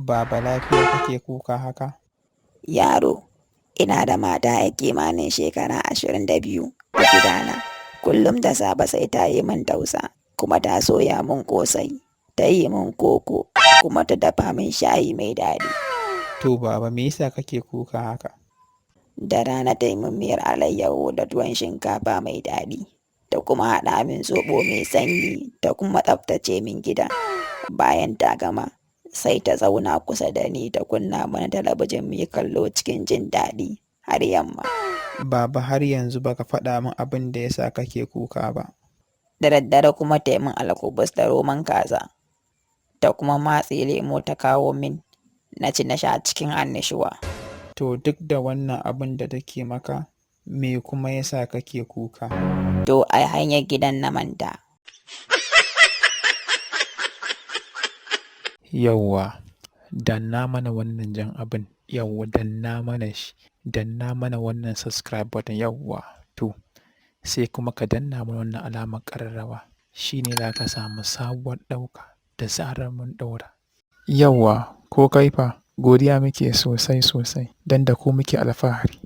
Baba, lafiya kake kuka haka? Yaro, ina da mata 'yar kimanin shekara 22 a gidana. Kullum da safe sai ta yi min tausa, kuma ta soya min ƙosai, ta yi min koko, kuma ta dafa min shayi mai daɗi. To baba, me yasa kake kuka haka? Da rana ta yi min miyar alayyaho da tuwon shinkafa mai daɗi, ta kuma haɗa min zoɓo mai sanyi, ta kuma tsaftace min gida. Bayan ta gama, sai ta zauna kusa da ni ta kunna mana talabijin mu yi kallo cikin jin daɗi har yamma. Baba, har yanzu baka faɗa min abin da yasa kake kuka ba. Da daddare kuma ta yi min alkubus da roman kaza, ta kuma matse lemo ta kawo min, na ci na sha cikin annashuwa. To duk da wannan abin da take maka, me kuma yasa kake kuka? To ai hanyar gidan na manta. Yauwa, danna mana wannan jan abin, yauwa danna mana shi, danna mana wannan subscribe button, yauwa. To, sai kuma ka danna mana wannan alamar ƙararrawa, shi ne za ka samu sabuwar ɗauka da zarar mun ɗaura. Yauwa, ko kai fa, godiya muke sosai sosai don da ku muke alfahari.